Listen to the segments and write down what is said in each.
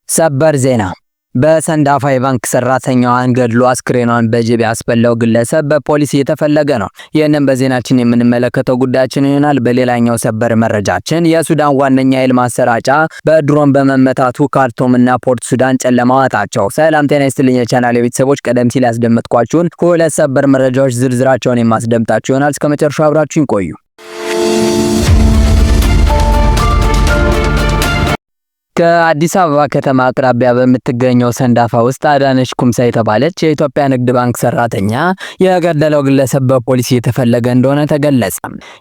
ሰበር ዜና! በሰንዳፋ የባንክ ሰራተኛዋን ገድሎ አስክሬኗን በጅብ ያስበላው ግለሰብ በፖሊስ እየተፈለገ ነው። ይህንን በዜናችን የምንመለከተው ጉዳያችን ይሆናል። በሌላኛው ሰበር መረጃችን የሱዳን ዋነኛ ኃይል ማሰራጫ በድሮን በመመታቱ ካርቱምና ፖርት ሱዳን ጨለማ ዋጣቸው። ሰላም ጤና ይስጥልኝ የቻናል ቤተሰቦች፣ ቀደም ሲል ያስደመጥኳችሁን ሁለት ሰበር መረጃዎች ዝርዝራቸውን የማስደምጣችሁ ይሆናል። እስከ መጨረሻው አብራችሁን ቆዩ። ከአዲስ አበባ ከተማ አቅራቢያ በምትገኘው ሰንዳፋ ውስጥ አዳነች ኩምሳ የተባለች የኢትዮጵያ ንግድ ባንክ ሰራተኛ የገደለው ግለሰብ በፖሊስ እየተፈለገ እንደሆነ ተገለጸ።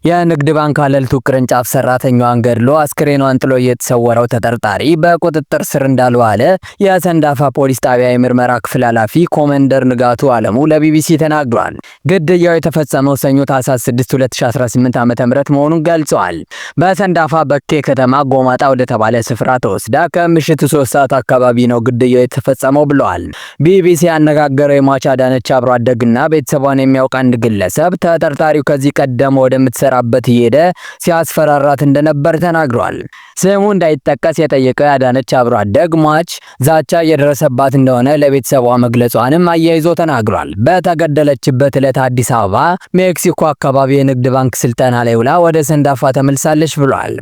የንግድ ባንክ አለልቱ ቅርንጫፍ ሰራተኛዋን ገድሎ አስክሬኗን ጥሎ የተሰወረው ተጠርጣሪ በቁጥጥር ስር እንዳልዋለ የሰንዳፋ ፖሊስ ጣቢያ የምርመራ ክፍል ኃላፊ ኮማንደር ንጋቱ አለሙ ለቢቢሲ ተናግሯል። ግድያው የተፈጸመው ሰኞ ታህሳስ 6 2018 ዓ.ም መሆኑን ገልጸዋል። በሰንዳፋ በኬ ከተማ ጎማጣ ወደተባለ ስፍራ ተወስዳ ከምሽቱ 3 ሰዓት አካባቢ ነው ግድያው የተፈጸመው ብለዋል። ቢቢሲ ያነጋገረው የሟች አዳነች አብሮ አደግና ቤተሰቧን የሚያውቅ አንድ ግለሰብ ተጠርጣሪው ከዚህ ቀደም ወደምትሰራበት እየሄደ ሲያስፈራራት እንደነበር ተናግሯል። ስሙ እንዳይጠቀስ የጠየቀው የአዳነች አብሮ አደግ ሟች ዛቻ እየደረሰባት እንደሆነ ለቤተሰቧ መግለጿንም አያይዞ ተናግሯል። በተገደለችበት ዕለት አዲስ አበባ ሜክሲኮ አካባቢ የንግድ ባንክ ስልጠና ላይ ውላ ወደ ሰንዳፋ ተመልሳለች ብሏል።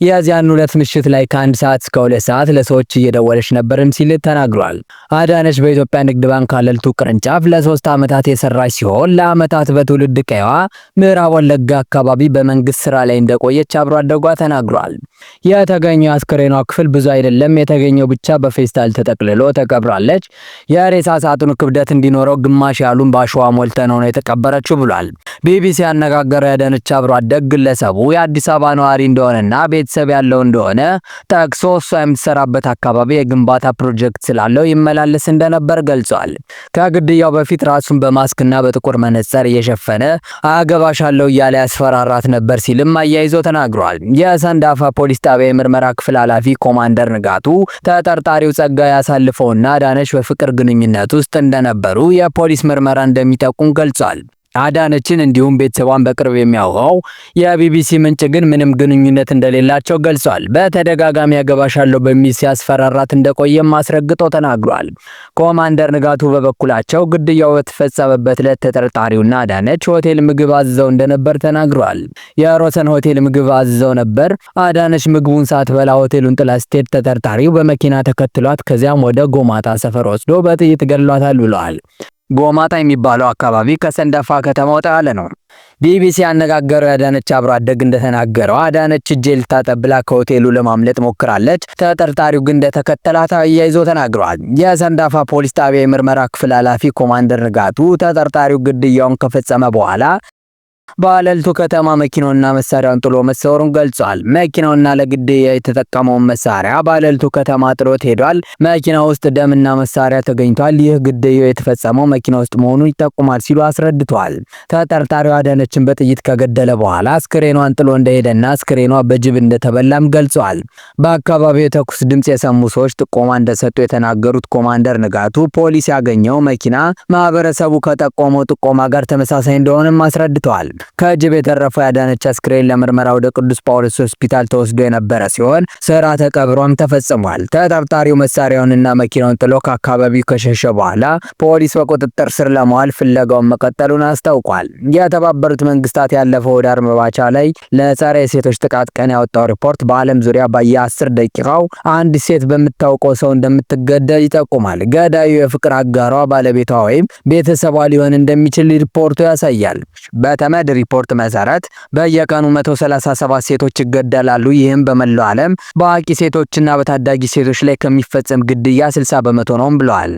የዚያን ዕለት ምሽት ላይ ከ1 ሰዓት እስከ 2 ሰዓት ለሰዎች እየደወለች ነበርም ሲል ተናግሯል። አዳነች በኢትዮጵያ ንግድ ባንክ አለልቱ ቅርንጫፍ ለ3 ዓመታት የሰራች ሲሆን ለዓመታት በትውልድ ቀይዋ ምዕራብ ወለጋ አካባቢ በመንግስት ስራ ላይ እንደቆየች አብሮ አደጓ ተናግሯል። የተገኘው አስክሬኗ ክፍል ብዙ አይደለም፣ የተገኘው ብቻ በፌስታል ተጠቅልሎ ተቀብራለች። የሬሳ ሳጥኑ ክብደት እንዲኖረው ግማሽ ያሉን በአሸዋ ሞልተነው ነው የተቀበረችው ብሏል። ቢቢሲ ያነጋገረው የአዳነች አብሮ አደግ ግለሰቡ የአዲስ አበባ ነዋሪ እንደሆነና ቤተሰብ ያለው እንደሆነ ጠቅሶ እሷ የምትሰራበት አካባቢ የግንባታ ፕሮጀክት ስላለው ይመላለስ እንደነበር ገልጿል። ከግድያው በፊት ራሱን በማስክና በጥቁር መነጽር እየሸፈነ አገባሻለሁ እያለ ያስፈራራት ነበር ሲልም አያይዞ ተናግሯል። የሰንዳፋ ፖሊስ ጣቢያ የምርመራ ክፍል ኃላፊ ኮማንደር ንጋቱ ተጠርጣሪው ጸጋ ያሳልፈውና አዳነች በፍቅር ግንኙነት ውስጥ እንደነበሩ የፖሊስ ምርመራ እንደሚጠቁም ገልጿል። አዳነችን እንዲሁም ቤተሰቧን በቅርብ የሚያውቀው የቢቢሲ ምንጭ ግን ምንም ግንኙነት እንደሌላቸው ገልጿል። በተደጋጋሚ ያገባሻለሁ በሚል ሲያስፈራራት እንደቆየም አስረግጦ ተናግሯል። ኮማንደር ንጋቱ በበኩላቸው ግድያው በተፈጸመበት ዕለት ተጠርጣሪውና አዳነች ሆቴል ምግብ አዝዘው እንደነበር ተናግሯል። የሮሰን ሆቴል ምግብ አዝዘው ነበር። አዳነች ምግቡን ሳትበላ ሆቴሉን ጥላ ስትሄድ ተጠርጣሪው በመኪና ተከትሏት ከዚያም ወደ ጎማጣ ሰፈር ወስዶ በጥይት ገድሏታል ብለዋል። ጎማጣ የሚባለው አካባቢ ከሰንዳፋ ከተማ ወጣ ያለ ነው። ቢቢሲ ያነጋገረው የአዳነች አብሮ አደግ እንደተናገረው አዳነች እጄ ልታጠብ ብላ ከሆቴሉ ለማምለጥ ሞክራለች። ተጠርጣሪው ግን እንደተከተላት አያይዞ ተናግረዋል። የሰንዳፋ ፖሊስ ጣቢያ የምርመራ ክፍል ኃላፊ ኮማንደር ንጋቱ ተጠርጣሪው ግድያውን ከፈጸመ በኋላ በአለልቱ ከተማ መኪናውና መሳሪያውን ጥሎ መሰወሩን ገልጿል። መኪናውና ለግድያ የተጠቀመውን መሳሪያ በአለልቱ ከተማ ጥሎት ሄዷል። መኪና ውስጥ ደምና መሳሪያ ተገኝቷል። ይህ ግድያው የተፈጸመው መኪና ውስጥ መሆኑን ይጠቁማል ሲሉ አስረድቷል። ተጠርጣሪው አዳነችን በጥይት ከገደለ በኋላ አስክሬኗን ጥሎ እንደሄደና አስክሬኗ በጅብ እንደተበላም ገልጿል። በአካባቢው የተኩስ ድምጽ የሰሙ ሰዎች ጥቆማ እንደሰጡ የተናገሩት ኮማንደር ንጋቱ ፖሊስ ያገኘው መኪና ማህበረሰቡ ከጠቆመው ጥቆማ ጋር ተመሳሳይ እንደሆነም አስረድተዋል። ከጅብ የተረፈው የአዳነች አስክሬን ለምርመራ ወደ ቅዱስ ጳውሎስ ሆስፒታል ተወስዶ የነበረ ሲሆን ስርዓተ ቀብሯም ተፈጽሟል። ተጠርጣሪው መሳሪያውንና መኪናውን ጥሎ ከአካባቢው ከሸሸ በኋላ ፖሊስ በቁጥጥር ስር ለማዋል ፍለጋውን መቀጠሉን አስታውቋል። የተባበሩት መንግስታት ያለፈው ህዳር መባቻ ላይ ለጸረ የሴቶች ጥቃት ቀን ያወጣው ሪፖርት በዓለም ዙሪያ በየ10 ደቂቃው አንድ ሴት በምታውቀው ሰው እንደምትገደል ይጠቁማል። ገዳዩ የፍቅር አጋሯ፣ ባለቤቷ ወይም ቤተሰቧ ሊሆን እንደሚችል ሪፖርቱ ያሳያል። በተመድ ሪፖርት መሰረት በየቀኑ 137 ሴቶች ይገደላሉ። ይህም በመላው ዓለም በአዋቂ ሴቶችና በታዳጊ ሴቶች ላይ ከሚፈጸም ግድያ 60% ነው ብለዋል።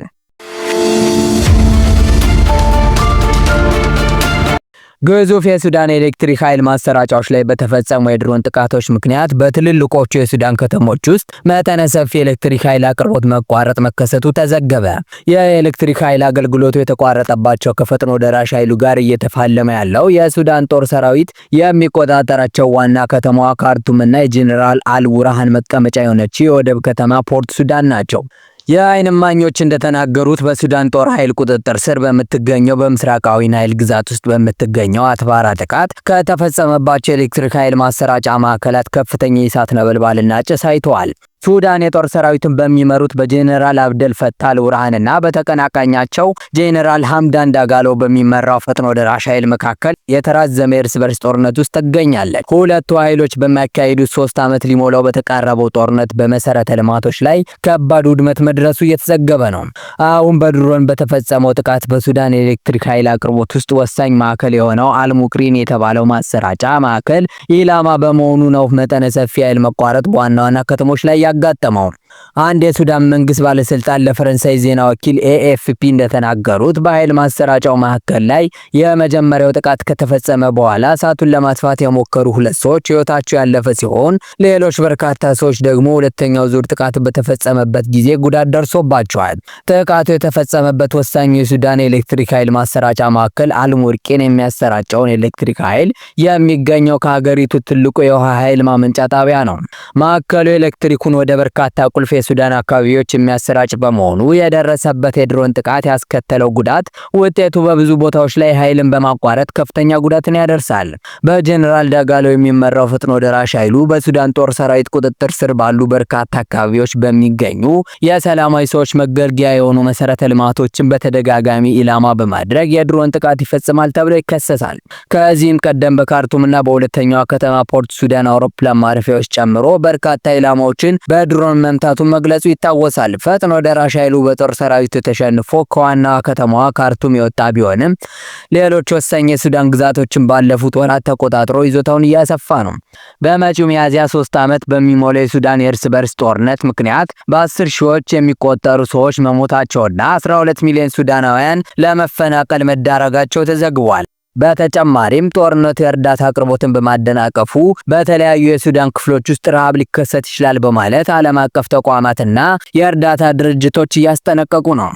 ግዙፍ የሱዳን ኤሌክትሪክ ኃይል ማሰራጫዎች ላይ በተፈጸሙ የድሮን ጥቃቶች ምክንያት በትልልቆቹ የሱዳን ከተሞች ውስጥ መጠነ ሰፊ የኤሌክትሪክ ኃይል አቅርቦት መቋረጥ መከሰቱ ተዘገበ። የኤሌክትሪክ ኃይል አገልግሎቱ የተቋረጠባቸው ከፈጥኖ ደራሽ ኃይሉ ጋር እየተፋለመ ያለው የሱዳን ጦር ሰራዊት የሚቆጣጠራቸው ዋና ከተማዋ ካርቱምና የጄኔራል አልቡርሃን መቀመጫ የሆነችው የወደብ ከተማ ፖርት ሱዳን ናቸው። የዓይን እማኞች እንደተናገሩት በሱዳን ጦር ኃይል ቁጥጥር ስር በምትገኘው በምስራቃዊ ናይል ግዛት ውስጥ በምትገኘው አትባራ ጥቃት ከተፈጸመባቸው የኤሌክትሪክ ኃይል ማሰራጫ ማዕከላት ከፍተኛ የእሳት ነበልባልና ጭስ አይተዋል። ሱዳን የጦር ሰራዊቱን በሚመሩት በጄኔራል አብደል ፈታህ አልቡርሃንና በተቀናቃኛቸው ጄኔራል ሐምዳን ዳጋሎ በሚመራው ፈጥኖ ደራሽ ኃይል መካከል የተራዘመ የእርስ በርስ ጦርነት ውስጥ ትገኛለች። ሁለቱ ኃይሎች በሚያካሂዱት 3 ዓመት ሊሞላው በተቃረበው ጦርነት በመሰረተ ልማቶች ላይ ከባድ ውድመት መድረሱ እየተዘገበ ነው። አሁን በድሮን በተፈጸመው ጥቃት በሱዳን የኤሌክትሪክ ኃይል አቅርቦት ውስጥ ወሳኝ ማዕከል የሆነው አልሙቅሪን የተባለው ማሰራጫ ማዕከል ኢላማ በመሆኑ ነው መጠነ ሰፊ ኃይል መቋረጥ በዋና ዋና ከተሞች ላይ ያጋጠመው። አንድ የሱዳን መንግስት ባለስልጣን ለፈረንሳይ ዜና ወኪል ኤኤፍፒ እንደተናገሩት፣ በኃይል ማሰራጫው ማዕከል ላይ የመጀመሪያው ጥቃት ከተፈጸመ በኋላ እሳቱን ለማጥፋት የሞከሩ ሁለት ሰዎች ህይወታቸው ያለፈ ሲሆን፣ ሌሎች በርካታ ሰዎች ደግሞ ሁለተኛው ዙር ጥቃት በተፈጸመበት ጊዜ ጉዳት ደርሶባቸዋል። ጥቃቱ የተፈጸመበት ወሳኙ የሱዳን የኤሌክትሪክ ኃይል ማሰራጫ ማዕከል አልሙርቂን የሚያሰራጨውን ኤሌክትሪክ ኃይል የሚገኘው ከሀገሪቱ ትልቁ የውሃ ኃይል ማመንጫ ጣቢያ ነው። ማዕከሉ ኤሌክትሪኩን ወደ በርካታ ቁልፍ የሱዳን አካባቢዎች የሚያሰራጭ በመሆኑ፣ የደረሰበት የድሮን ጥቃት ያስከተለው ጉዳት ውጤቱ በብዙ ቦታዎች ላይ ኃይልን በማቋረጥ ከፍተኛ ጉዳትን ያደርሳል። በጀኔራል ዳጋሎ የሚመራው ፈጥኖ ደራሽ ኃይሉ በሱዳን ጦር ሰራዊት ቁጥጥር ስር ባሉ በርካታ አካባቢዎች በሚገኙ የሰላማዊ ሰዎች መገልገያ የሆኑ መሰረተ ልማቶችን በተደጋጋሚ ኢላማ በማድረግ የድሮን ጥቃት ይፈጽማል ተብሎ ይከሰሳል። ከዚህም ቀደም በካርቱምና በሁለተኛዋ ከተማ ፖርት ሱዳን አውሮፕላን ማረፊያዎች ጨምሮ በርካታ ኢላማዎችን በድሮን መምታቱን መግለጹ ይታወሳል። ፈጥኖ ደራሽ ኃይሉ በጦር ሰራዊቱ ተሸንፎ ከዋና ከተማዋ ካርቱም የወጣ ቢሆንም፣ ሌሎች ወሳኝ የሱዳን ግዛቶችን ባለፉት ወራት ተቆጣጥሮ ይዞታውን እያሰፋ ነው። በመጪው ሚያዝያ 3 ዓመት በሚሞላው የሱዳን የእርስ በርስ ጦርነት ምክንያት በ10 ሺዎች የሚቆጠሩ ሰዎች መሞታቸውና 12 ሚሊዮን ሱዳናውያን ለመፈናቀል መዳረጋቸው ተዘግቧል። በተጨማሪም ጦርነቱ የእርዳታ አቅርቦትን በማደናቀፉ በተለያዩ የሱዳን ክፍሎች ውስጥ ረሃብ ሊከሰት ይችላል በማለት ዓለም አቀፍ ተቋማትና የእርዳታ ድርጅቶች እያስጠነቀቁ ነው።